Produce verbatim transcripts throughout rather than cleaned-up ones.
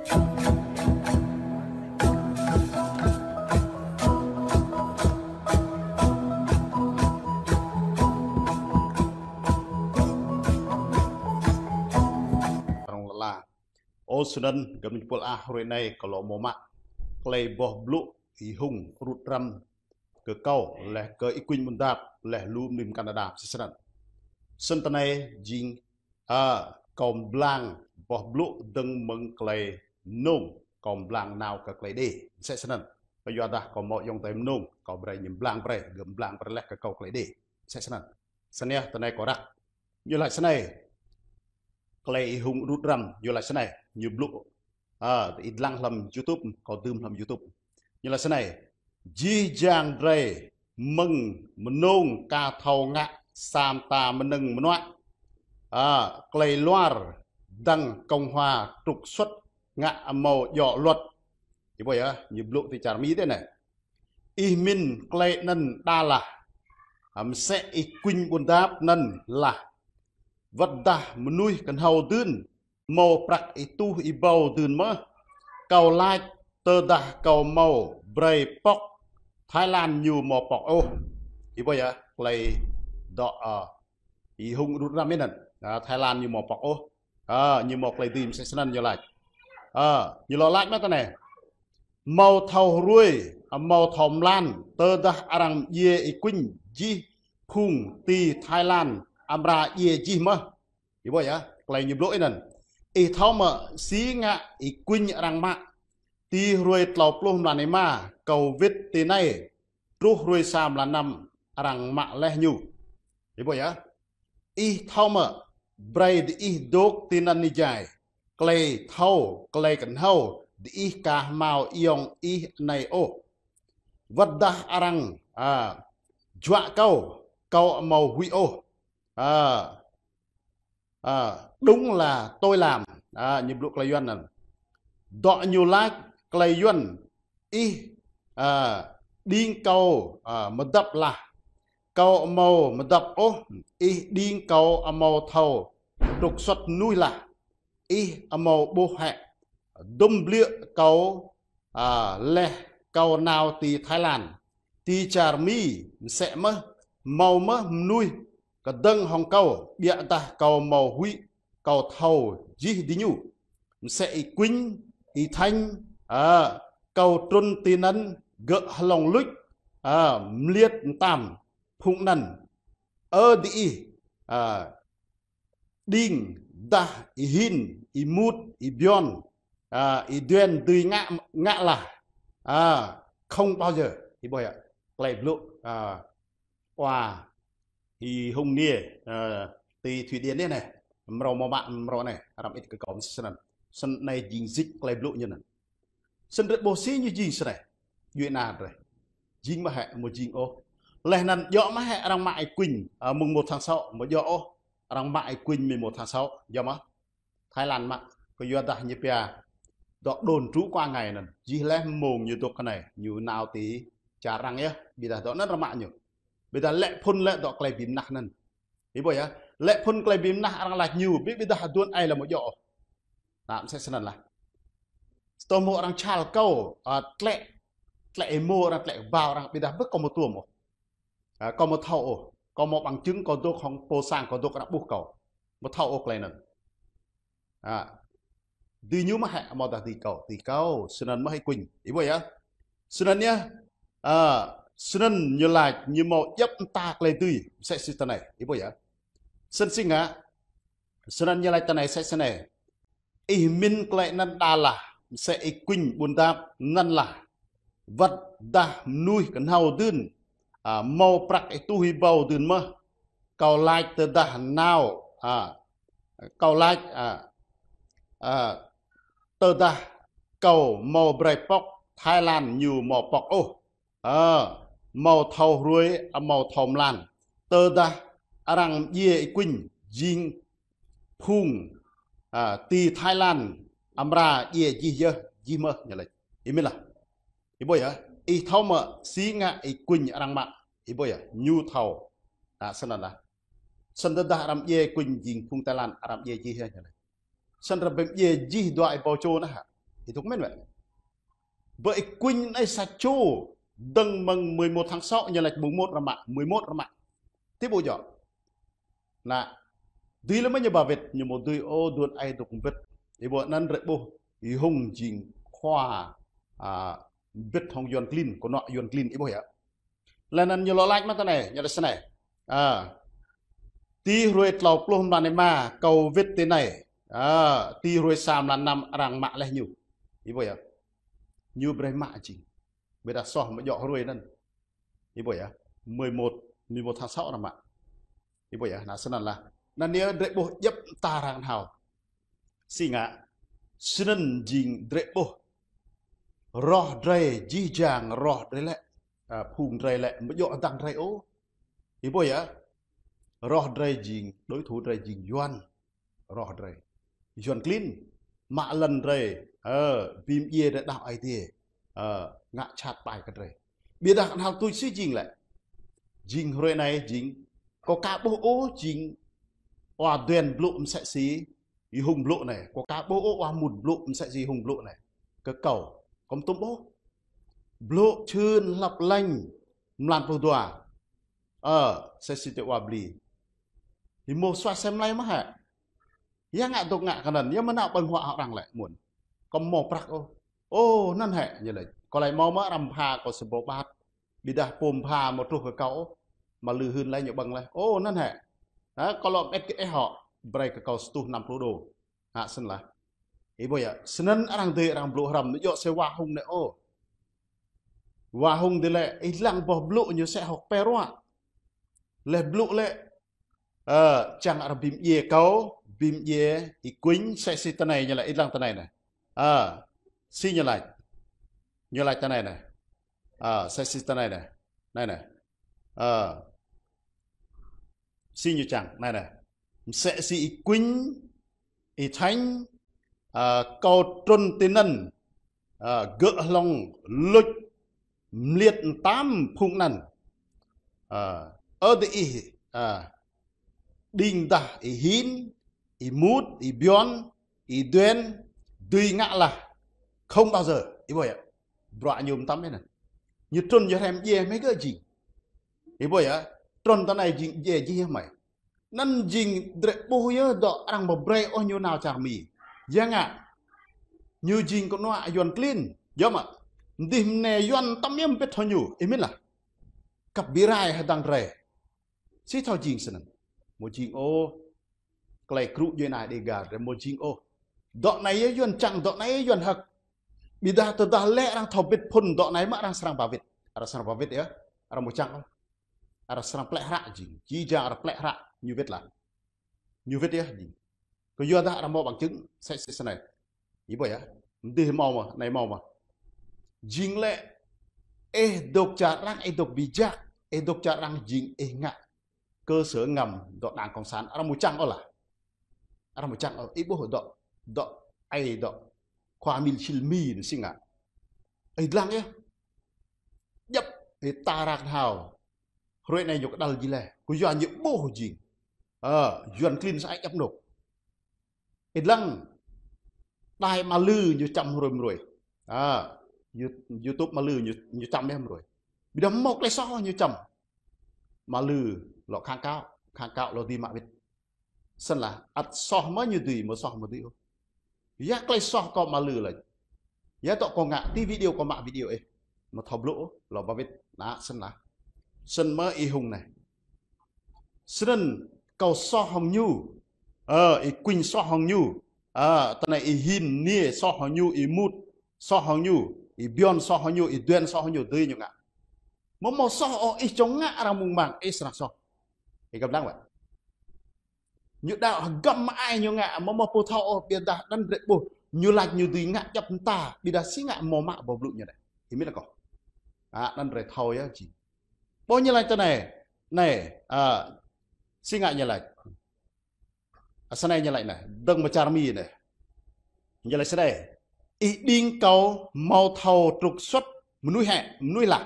Rong lala. Ơ, snăn gơ̆m ñu pul ah, hrơi anai kâo lŏ mơ̆ mă klei boh blŭ Y Hung Rut Răm kơ kâo, leh kơ Y Kuñ Ƀuôn Dap, leh lu mơnuih Canada, msĕ snăn. Snăn tơ anai jing, a, kâo mblang boh blŭ dơ̆ng mơ̆ng klei mnông, kâo mblang nao kơ klei đe, msĕ snăn. Kyuadah kâo mâo ayŏng adơi mnông, kâo brei ñu mblang brei, gơ̆m mblang brei leh kơ kâo klei đe, msĕ snăn. Snăn yơh, tơ anai kâo răk. Ñu lač snei. Klei Y Hung Rut Răm, ñu lač snei. Ñu blŭ. A, ih dlăng hlăm YouTube, kâo dưm hlăm YouTube. Ñu lač snei. Jih jang drei mơ̆ng mnông ka thâo ngă sa mta mnơ̆ng mơnuă. A, klei luar dăng Cộng hòa trục xuất ngă amâo djŏ luật. Ih ƀuh yơh, ñu blŭ ti čar Mi dih anei. Ih mĭn klei anăn đa lah. A, msĕ Y Kuñ Ƀuôn Dap anăn lah. Wăt dah mnuih kơnhâo dưn mâo prăk êtuh êbâo dưn mơh. Kâo lač tơdah kâo mâo brei pŏk Thái Lan ñu mâo pŏk ôh. Ih ƀuh yơh, klei dŏ, a, Y Hung Rut Răm anăn. A, Thái Lan ñu mâo pŏk ôh. A, ñu mâo klei dưi msĕ snăn ñu lač. A, ñu lŏ lač mơ̆ tơ anei. Mâo thâo hruê, a, mâo thâo mlan, tơdah arăng djiê Y Kuñ jih phung ti Thái Lan amra djiê jih mơh. Ih ƀuh yơh, klei ñu blŭ anăn. Ih thâo mơ̆ si ngă Y Kuñ arăng mă ti hruê tlâo pluh mlan êma, kâo wĭt ti anei, truh hruê sa mlan năm arăng mă leh ñu. Ih ƀuh yơh. Ih thâo mơ̆, brei diih dôk ti anăn êjai. Klei thâo, klei kơnhâo, diih ka hmao ayŏng ih anei ôh. Wăt dah arăng, a, juă kâo, kâo amâo huĭ ôh. A, a, đúng là tôi làm. A, ñu blŭ klei Yuăn anăn. Dŏ ñu lač klei Yuăn, ih, a, đing kâo, a, mdăp lah. Kâo amâo mdăp ôh, ih đing kâo amâo thâo trục xuất mnuih lah. Ih amâo ƀuh hĕ dŭm bliư̆ kâo, a, leh kâo nao ti Thái Lan, ti čar Mi msĕ mơh, mâo mơh mnuih kơdơ̆ng hŏng kâo, ƀiădah kâo amâo huĭ, kâo thâo jih diñu. Msĕ Y Kuñ, Y Thanh, a, kâo trŭn ti anăn gơ̆ hlŏng luč, a, mliêt mtam phung anăn. Ơ diih, a, đing dah Y Hin, Y Mut, Y Bion, a, Y Duen dưi ngă, ngă lah. A, không bao giờ. Ih ƀuh yơh, klei blŭ, a, wa Y Hung Niê, a, ti Thụy Điển anei, mrâo mơ̆ mă mrâo anei, arăng mĭn kơ kâo msĕ snăn. Snăn anei jing jik klei blŭ ñu anăn. Snăn drei ƀuh si ñu jing snei. Djuê ana drei. Jing mơ̆ hĕ, amâo jing ôh. Leh anăn djŏ mơ̆ hĕ arăng mă Y Kuñ, a, mơ̆ng một tháng sáu, amâo djŏ ôh. Arăng mă Y Kuñ mơ̆ng một tháng sáu, djŏ mơ̆? Thái Lan mă. Kyuadah ñu pia dŏ đồn trú qua ngày anăn. Jih leh mông ñu dôk kơ anei, ñu nao ti čar arăng yơh, ƀiădah dŏ anăn arăng mă ñu. Ƀiădah lĕ phŭn lĕ dŏ klei bi mnah anăn. Ih ƀuh yơh, lĕ phŭn klei bi mnah arăng lač ñu, ƀiădah aduôn ai lĕ amâo djŏ ôh. Anăn msĕ snăn lah. Tơdah mâo arăng čhal kâo, a, tlĕ, tlĕ êmô arăng, tlĕ kbao arăng, ƀiădah ƀơ̆ kâo amâo tuôm ôh. A, kâo amâo thâo ôh. Kâo mâo bằng chứng kâo dôk hŏng pô sang kâo dôk arăng ƀuh kâo. Amâo thâo ôh klei anăn. A, dưi ñu mơ̆ hĕ, amâodah dưi kâo, dưi kâo, snăn mơ̆ Y Kuñ. Ih ƀuh yơh. Snăn yơh, a, snăn ñu lač, ñu mâo djăp mta klei dưi, msĕ si tơ anei. Ih ƀuh yơh. Snăn si ngă, snăn ñu lač tơ anei msĕ snei. Ih mĭn klei anăn đa lah, msĕ Y Kuñ Ƀuôn Dap anăn lah. Wăt dah mnuih kơnhâo dưn, a, mâo prăk êtuh êbâo dưn mơh. Kâo lač tơdah nao, a, kâo lač, a, a, tơdah kâo mâo brei pŏk Thái Lan ñu mâo pŏk ôh. A, mâo thâo hruê, a, mâo thâo mlan. Tơdah arăng djiê Y Kuñ jing phung, a, ti Thái Lan amra djiê jih yơh, jih mơh ñu lač. Ih mĭn lah. Ih ƀuh yơh, ih thâo mơ̆ si ngă Y Kuñ arăng mă. Ih ƀuh yơh, ñu thâo. A, snăn lah. Snăn tơdah arăng djiê Y Kuñ jing phung Thái Lan arăng djiê jih yơh ñu lač. Snăn arăng ƀuh djiê jih dua êbâo čô anăn hă. Ih dŏ kơmĭn wơ̆t. Bơ ih kuing anai sa čô, dơ̆ng mơ̆ng mười một tháng sáu, ñu laĭ mùng một ră mă, mười một ră mă. Ti ƀu djơ̆. Anai, dưi lĕ mơ̆ ñu ba wĭt, ñu mơ̆ dưi ôh, dŏ ai dŏ mbĭt. Ih ƀuh anŭn rai ƀuh, ih hŭng jing khua, a, mbĭt hŏng Yuan klin, kơnuk Yuan klin, ih ƀuh yơh. Laih anŭn ñu lŏ laĭ mă tơ anai, ñu laĭ snei. A, ti hruê tlâo pluh mlan rơma, kâo wĭt ti anai. A, ti hruê sa mlan năm arăng mă laih ñu. Ih ƀuh yơh. Ñu brơi mă jing. Ƀiădah soh mơ̆ djơ̆ hruê anŭn. Ih ƀuh yơh. Mười một, mười một tháng sáu arăng mă. Ih ƀuh yơh, anŭn snăn lah. Anŭn yơh drơi ƀuh djŏp ta arăng hao. Si ngă, snăn jing drơi ƀuh. Roh drơi, jih jang roh drơi lĕ. A, phung drơi lĕ, mơ̆ djơ̆ dăng drơi ôh. Ih ƀuh yơh. Roh drơi jing, đối thủ drơi jing Yuan. Roh drơi. Yuan klin. Mă lŏn drơi. Ơ, bim djiê drơi đah ai tiê. Ơ, ngă čăt pai kơ drơi. Ƀiădah anŭn hal tui si jing lĕ. Jing hruê anai jing. Kâo ka ƀuh ôh jing. Wa duen blŭ msĕ si. Ih hŭng blŭ anai. Kâo ka ƀuh ôh wa mŭt blŭ msĕ si ih hŭng blŭ anai. Kơ kâo. Kâo mơtŭm ƀuh. Blŭ čhưn hlăp lĕng. Mlan pluh dua. Ơ, msĕ si tơ wa bli. Ih mơ̆ suaih sem lai mă hă. Yua ngă dŏ ngă kơ anŭn, yua mơ̆ nao ƀơ̆ng huă hŏ arăng lĕ mơ̆n. Kâo mơ̆ prăk ôh. Ô, anŭn hĕ, ñu laĭ. Kâo laĭ mơ̆ mơ̆ arăng pha kâo sa ƀâo ƀat. Ƀiădah pô pha mơ̆ truh kơ kâo ôh. Mă lư hưn laih ñu ƀơ̆ng laih. Ô, anŭn hĕ. Ha, kâo lŏ mĕt kơ ih hŏ. Brơi kơ kâo sa rơtuh năm pluh đô. Ha, snăn lah. Ih ƀuh yơh. Snăn arăng dê arăng blŭ hrăm. Ñu djơ̆ sa wa hŭng anai ôh. Wa hŭng dê lĕ. Ih lăng boh blŭ ñu sĕ hŏk pơruă. Laih blŭ lĕ. Ơ, čang arăng bim djiê kâo, bim djiê ih kuing, msĕ si tơ anai ñu laĭ, ih lăng tơ anai anai. Ơ, si ñu laĭ. Ñu laĭ tơ anai anai. Ơ, msĕ si tơ anai anai. Anai anai. Ơ. Si ñu čang, anai anai. Msĕ si ih kuing, ih thañ, ơ, kâo trŭn ti anŭn, ơ, gơ̆ hlŏng luč mliêt mtam phung anŭn. Ơ, ơ dê ih, ơ, đing dah ih hin, ih mŭt, ih bơyan, ih duen, dưi ngă lah. Không bao giờ, ih ƀuh yơh. Bruă ñu mtam ih anŭn. Ñu trŭn yơh hrăm djiê mơ̆ gơ̆ jing. Ih ƀuh yơh, trŭn tơ anai jing djiê jih yơh mơ̆. Anŭn jing drơi ƀuh yơh dŏ arăng mơ̆ brơi ôh ñu nao čar Mi. Yua ngă. Ñu jing kơnuk Yuan klin. Yơh mơ̆. Dih mơnai Yuan tăm yơh mbĭt hŏ ñu. Ih mĭn lah. Kăp bi rai hơdăng drơi. Si thâo jing snăn. Mơ̆ jing ôh. Klei krŭ djuai anai Dega drơi mơ̆ jing ôh. Dŏ anai yơh Yuan čang, dŏ anai yơh Yuan hơ̆k. Ƀiădah tơdah lĕ arăng thâo wĭt phŭn dŏ anai mơ̆ arăng srăng ba wĭt. Arăng srăng ba wĭt yơh. Arăng mơ̆ čang ôh. Arăng srăng plĕ hră jing. Jih jang arăng plĕ hră ñu wĭt lah. Ñu wĭt yơh jing. Kơ yua dah arăng mâo bằng chứng, msĕ si snei. Ih ƀuh yơh. Mdih mâo mơ̆, anai mâo mơ̆. Jing lĕ, ih dŏ čar arăng, ih dŏ bi jak, ih dŏ čar arăng jing, ih ngă. Cơ sở ngầm, dŏ đảng cộng sản, arăng mơ̆ čang ôh lah. Arăng mơ̆ čang ôh, ih ƀuh dŏ, dŏ, ai dŏ. Khua mil sil mi anai si ngă. Ih lăng yơh. Djŏp, ih ta arăng hao. Hruê anai ñu kơđăl jih laih. Kơ yua ñu ƀuh jing. Ơ, Yuan klin sa ai djŏp anôk. Ih lăng. Đài Mă Lư ñu čăm hruê mơ̆ hruê. Ơ, You-, YouTube Mă Lư ñu, ñu čăm yơh mơ̆ hruê. Ƀiădah mơ̆ klei soh ñu čăm. Mă Lư lŏ kháng cáo, kháng cáo lŏ dưi mă wĭt. Snăn lah, ăt soh mơ̆ ñu dưi, mơ̆ soh mơ̆ dưi ôh. Yua klei soh kơ Mă Lư laĭ. Yua tŏ kâo ngă, ti video kâo mă video ih. Mơ̆ thâo blŭ ôh, lŏ ba wĭt. Anŭn, snăn lah. Snăn mơ̆ ih hŭng anai. Snăn kâo soh hŏng ñu. Ơ, ih kuing soh hŏng ñu. Ơ, tơ anai ih hin niê soh hŏng ñu, ih mŭt soh hŏng ñu, ih bơyan soh hŏng ñu, ih duen soh hŏng ñu, dưi ñu ngă. Mơ̆ mơ̆ soh ôh, ih čŏng ngă arăng mơ̆ng mang, ih srăng soh. Ih găm lăng wơ̆t. Ñu đaŏ hơgăm mơai ñu ngă, mơ̆ mơ̆ pô thâo ôh, ƀiădah anŭn drơi ƀuh. Ñu laĭ ñu dưi ngă djŏp mơta, ƀiădah si ngă mơ̆ mă boh blŭ ñu anai. Ih mĭn lah kâo. A, anŭn drơi thâo yơh jing. Ƀuh ñu laĭ tơ anai. Anai, a, si ngă ñu laĭ. A, snei ñu laĭ anai, dơ̆ng mơ̆ng čar Mi anai. Ñu laĭ snei. Ih đing kâo mâo thâo trục xuất mơnuih hĕ, mơnuih lah.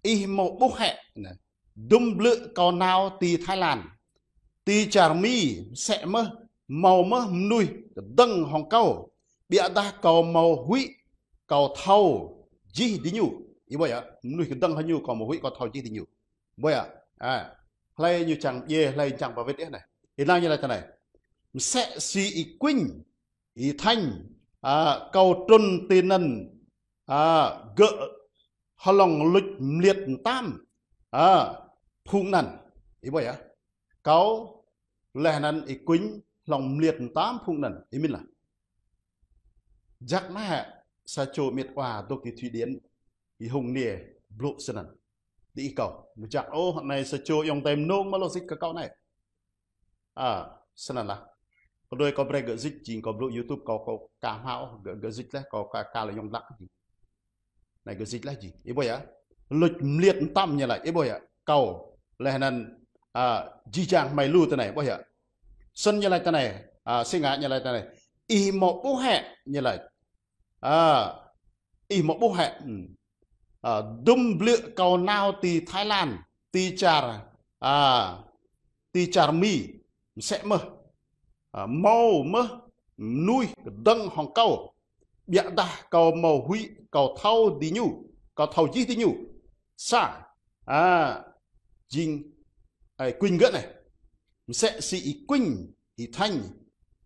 Ih mâo ƀuh hĕ. Anai. Dŭm blư̆ kâo nao ti Thái Lan. Ti čar Mi, msĕ mơ̆, mâo mơ̆ mơnuih dơ̆ng hŏng kâo. Biă dah kâo hmâo huĭ, kâo thâo jih diñu. Ih ƀuh yơh, mơnuih kơdơ̆ng hăng ñu kâo hmâo huĭ, kâo thâo jih diñu. Ƀuh yơh, a, hlơi ñu čang djai, hlơi čang pơwĭt yơh anai. Ih lăng ñu laĭ tui anai. Msĕ si ih kuñ, ih thañ, a, kâo trŭn tui anăn, a, gơ̆ hlŏng luč mliêt mtam, a, phung anăn. Ih ƀuh yơh. Kâo laih anăn ih kuñ hlŏng mliêt mtam phung anăn. Ih mĭn lah. Jăk mơ̆ hă, sa čô mĕt wa dôk ti Thụy Điển, ih hông niê blŭ snăn. Diih kâo. Mơ̆ jăk ôh, anai sa čô ayŏng adơi mơnông mă lŏ sĭt kơ kâo anai. A, snăn lah. Kơ đôi kâo brơi gơ̆ sĭt jing kâo blŭ YouTube kâo, kâo ka hmâo, gơ̆, gơ̆ sĭt laih, kâo ka, ka lĕ ayŏng lăk jing. Anai gơ̆ sĭt laih jing. Ih ƀuh yơh. Luč mliêt mtam ñu laĭ. Ih ƀuh yơh. Kâo. Laih anăn, a, jih jang hmei lu tui anai. Ƀuh yơh. Snăn ñu laĭ tui anai. A, si ngă ñu laĭ tui anai. Ih hmâo ƀuh hĕ ñu laĭ. A, ih hmâo ƀuh hĕ. Hmm. A, dŭm blư̆ kâo nao ti Thái Lan, ti čar, a, ti čar Mi, msĕ mơh. A, hmâo mơh mơnuih kơdơ̆ng hăng kâo. Biă dah kâo hmâo huĭ, kâo thâo diñu, kâo thâo jih diñu. Sa, a, jing, ih kuñ gơ̆ anai. Msĕ si ih kuñ, ih thañ,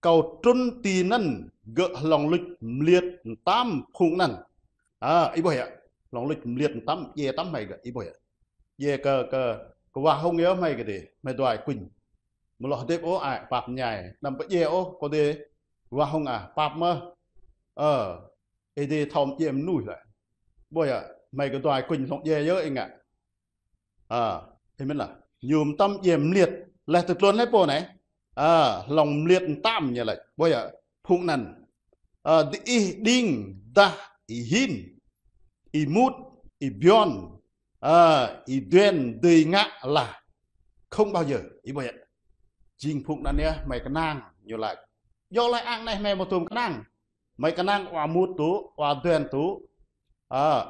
kâo trŭn tui anăn gơ̆ hlŏng luč mliêt mtam phung anăn. A, ih ƀuh yơh. Hlŏng luč mliêt mtam, djai mtam hmei gơ̆, ih ƀuh yơh. Djai kơ, kơ, kơ wa hông yơh hmei kơ dih, hmei dua ih kuñ. Mơ̆ lŏ hơdip ôh, a, pap ñai. Anăm pơdjai ôh, kơ dih, wa hông a, pap mơh. Ơ, ih dih thâo djai mơnuih lĕ. Ƀuh yơh, hmei kơ dua ih kuñ hlŏng djai yơh ih ngă. A, ih mĭn lah. Ñu mtam djai mliêt. Laih tơtlôn laih pô anai. A, hlŏng mliêt mtam ñu laĭ. Ƀuh yơh, phung anăn. A, diih đing dah ih hin, ih mŭt, ih bơyan, a, ih duen dưi ngă lah không bao giờ. Ih ƀuh yơh. Jing phung anăn yơh, hmei kơnang, ñu laĭ. Yua laĭ ang anai hmei mơ̆ tŭm kơnang. Hmei kơnang wa mŭt tŭ, wa duen tŭ. A,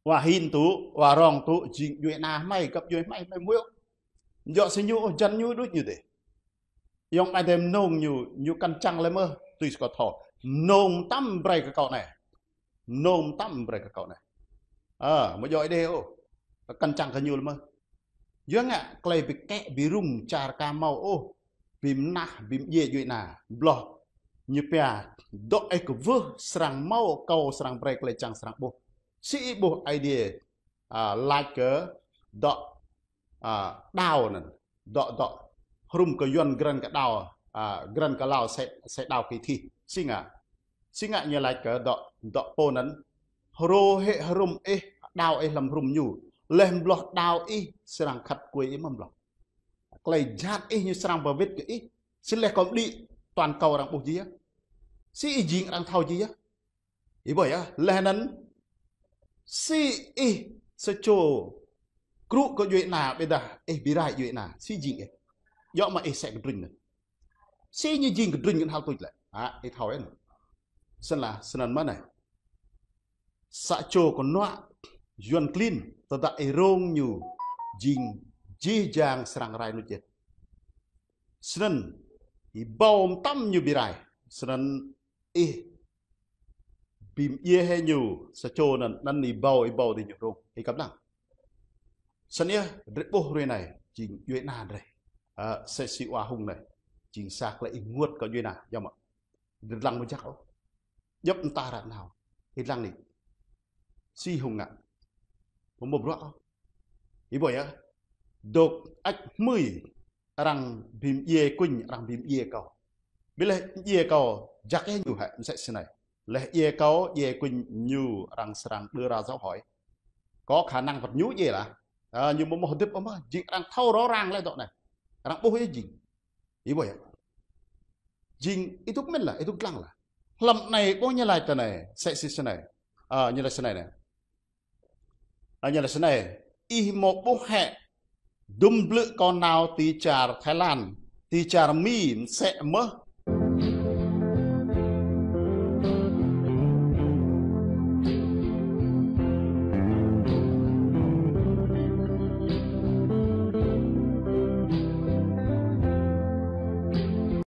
wa hin tŭ, wa rong tŭ, jing djuê ana hmei, găp djuê hmei, hmei hmư̆. Yua si ñu, ôh, jăn ñu đuč ñu dih. Ayŏng adơi mơnông ñu, ñu kăn čang lĕ mơh, tui si kâo thâo. Mơnông mtam brơi kơ kâo anai. Mơnông mtam brơi kơ kâo anai. A, mơ̆ djŏ ih dih ôh. Kăn čang kơ ñu lĕ mơh. Yua ngă klei bi kĕ bi rŭng čar ka hmâo ôh. Bi mnah, bi mdjiê djuê ana. Bloh. Ñu pia, dŏ ih kwưh srăng hmâo, kâo srăng brơi klei čang srăng ƀuh. Si ih ƀuh Aê Diê, a, lač kơ dŏ, a, đao anăn. Dŏ, dŏ. Hrŭm kơ Yuăn grăn kơ đao, a, grăn kơ Lao sĕ, sĕ đao kơ thih. Si ngă. Si ngă ñu lač kơ dŏ, dŏ pô anăn. Hrô hĕ hrŭm ih, đao ih hlăm hrŭm ñu. Laih bloh đao ih, srăng khăt kuê ih mơ̆ bloh. Klei jhat ih ñu srăng pơwĭt kơ ih. Si laih kâo mđĭ, toàn cầu arăng ƀuh jih yơh. Si ih jing arăng thâo jih yơh. Ih ƀuh yơh, laih anăn si ih sa čô krŭ kơ djuê ana ƀiădah ih bi rai djuê ana, si jing ih. Djŏ mơ̆ ih sĕ kơdrŭñ anăn. Si ñu jing kơdrŭñ kơ hal tuč lĕ. A, ih thâo yơh anăn. Snăn lah, snăn mơ̆ anai. Sa čô kơnuă Yuăn klin, tơdah ih rông ñu jing jih jang srăng rai nuč yơh. Snăn, ih ƀâo mtam ñu bi rai. Snăn ih bi mdjiê hĕ ñu, sa čô anăn, anăn ih ƀâo, ih ƀâo dih ñu rông. Ih kăp lăng. Snăn yơh, drei ƀuh hruê anai, jing djuê ana drei. A, sĕ si wa hung anai. Jing sa klei ih ênguôt kơ djuê ana, yơh mơ̆. Drei lăng mơ̆ jăk ôh. Djŏp mta ră nao. Ih lăng anai. Si hung ngă. Mơ̆ mơ̆ bruă ôh. Ih ƀuh yơh. Dôk ăč hmưi arăng bi mdjiê kuñ, arăng bi mdjiê kâo. Bi laih mdjiê kâo, jăk yơh ñu hĕ, msĕ snei. Laih djiê kâo, djiê kuñ ñu arăng srăng đưa ra dấu hỏi. Có khả năng wăt ñu djiê lah. A, ñu mơ̆ mơ̆ hơdip ôh mơh, jing arăng thâo rõ ràng lĕ dŏ anai. Arăng ƀuh yơh jing. Ih ƀuh yơh. Jing, ih dôk mĭn lah, ih dôk lăng lah. Hlăm anai ƀuh ñu laĭ tui anai, sĕ si snei. A, ñu laĭ snei anai. A, ñu laĭ snei, ih mơ̆ ƀuh hĕ, dŭm blư̆ kâo nao ti čar Thái Lan, ti čar Mi msĕ mơh,